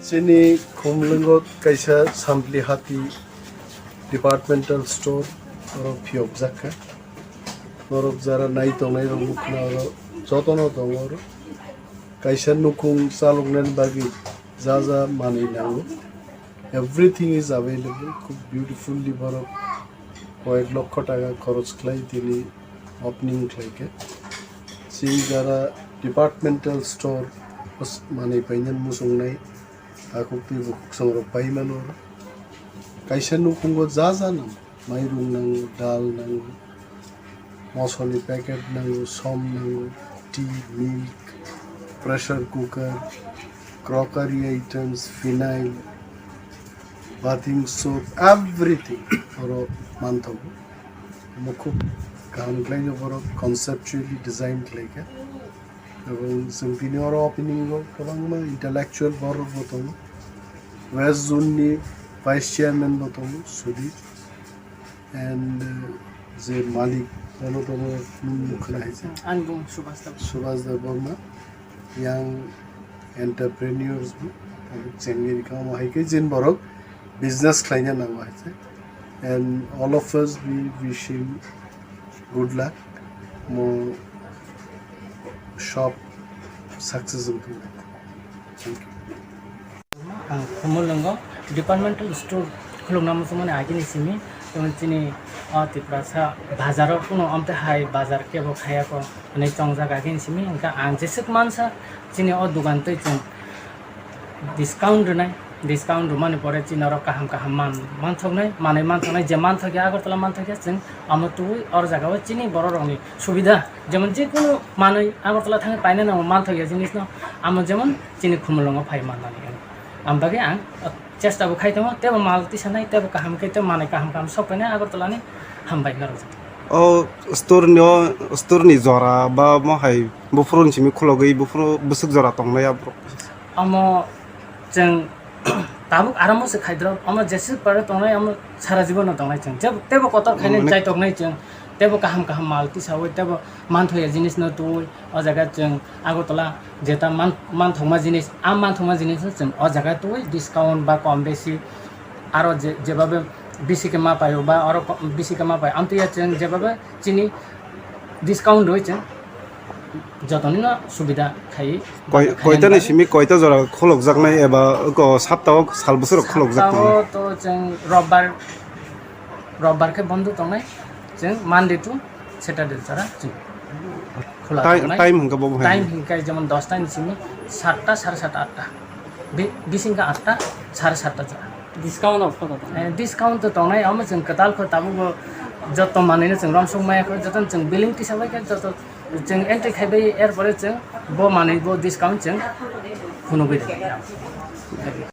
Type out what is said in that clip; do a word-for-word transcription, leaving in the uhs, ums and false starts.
Chini Khumulwngo kaisa Sampli Hati departmental store oro phiyokjak kha. Norok jara nai tongnai rok nukhna oro jotono tongo oro. Kaisa nukhung chaloknani bagwi ja ja manwi nango. Everything is available. Khub beautifully borok koyek lokho taka khoroch khlai tini opening khlai khe. Chini jara departmental store os-, manwi painani muchungnai takhuk twi bukhuk songrok pai mano oro. Kaisa nukhungo ja ja nango, mairung nango, dal nango, mosoni packet nango, som nango, tea, milk, pressure cooker, crockery items, phenyl, bathing soap, everything oro manthogo. Omo khub kaham khlaino borok conceptually design khlaikha. Ebong chwng tini oro opening o kwbangma intellectual borok bo tongo. West zone ni vice chairman bo tongo, Sudip. And, uh, je malik, bono tongo, nung nukha hai se. Ang bung Subhas Debbarma. Subhas Debbarma, young entrepreneurs bo, tabuk chengni rikha omo hai khe jin borok business khlaina nango hai se. And all of us, we wish him good luck. Mo shop success wngthung. Thank you. Ang Khumulwngo departmental store khulukna muchungmani agini simi, tamo chini o Tiprasa bazaro kuno amte hai bazar kebo khayako hwnwi chongjak agini simi, hwnkha ang jeswk mansa chini o dogan twi chwng discount rwnai, discount rwmani pore chini oro kaham kaham man manthoknai, manwi manthoknai, je manthokya Agartala manthokya chwng amo twi oro jagao chini bororokni subida, jemon jekunu manwi Agartala thangwi paina nango manthokya jinisno, amo jemon chini Khumulwngo phai mannani. Ang bagwi ang chesta bo khai tongo, teibo mal tisanai, teibo kaham khe, tei manwi kaham kaham sok painai Agartala ni. Hambai norok. O store ni, o store ni jora ba mo hai buphuru ni simi khulogwi buphuru bwswk jora tongnai aborok? Omo chwng tabuk arambo se khaidrop, omo jeswk pare tongnai, omo sara jibono tongnai chwng. Teibo, teibo kotor khainai, mane, chai toknai chwng, teibo kaham kaham mal tisaui, teibo manthoya jinisno twiwi. O jaga chwng Agartala jeta man-, manthokma jinis, a manthokma jinisno chwng o jaga twi discount ba kom besi aro je, jebabe bisi khe ma paio ba oro ko-, bisi khe ma paio, amtwi ya chwng jebabe chini discount rwi chwng jotonino subida khai. Koi-, khai koita ni simi koita jora khulukjaknai eba ko saptao sal bwswk khulukjaknai? Saptao to chwng robbar, robbar khe bondo tongnai, chwng Monday to Saturday jora chwng khula tongnai. Time hwnkhe bo hai? Time hwnkhe jemon dosta ni simi satta, sare satta, atta. Bi-, bising khe atta, sare satta jora. Discount of koto tongnai? Eh, discount to tongnai, omo chwng kwtal kho tabuk bo jotto manwino chwng romsok maya kho, jotono chwng billing tisa bai khe jotto chwng entry khai bai, er pore chwng bo manwi bo discount chwng phunugwi rw.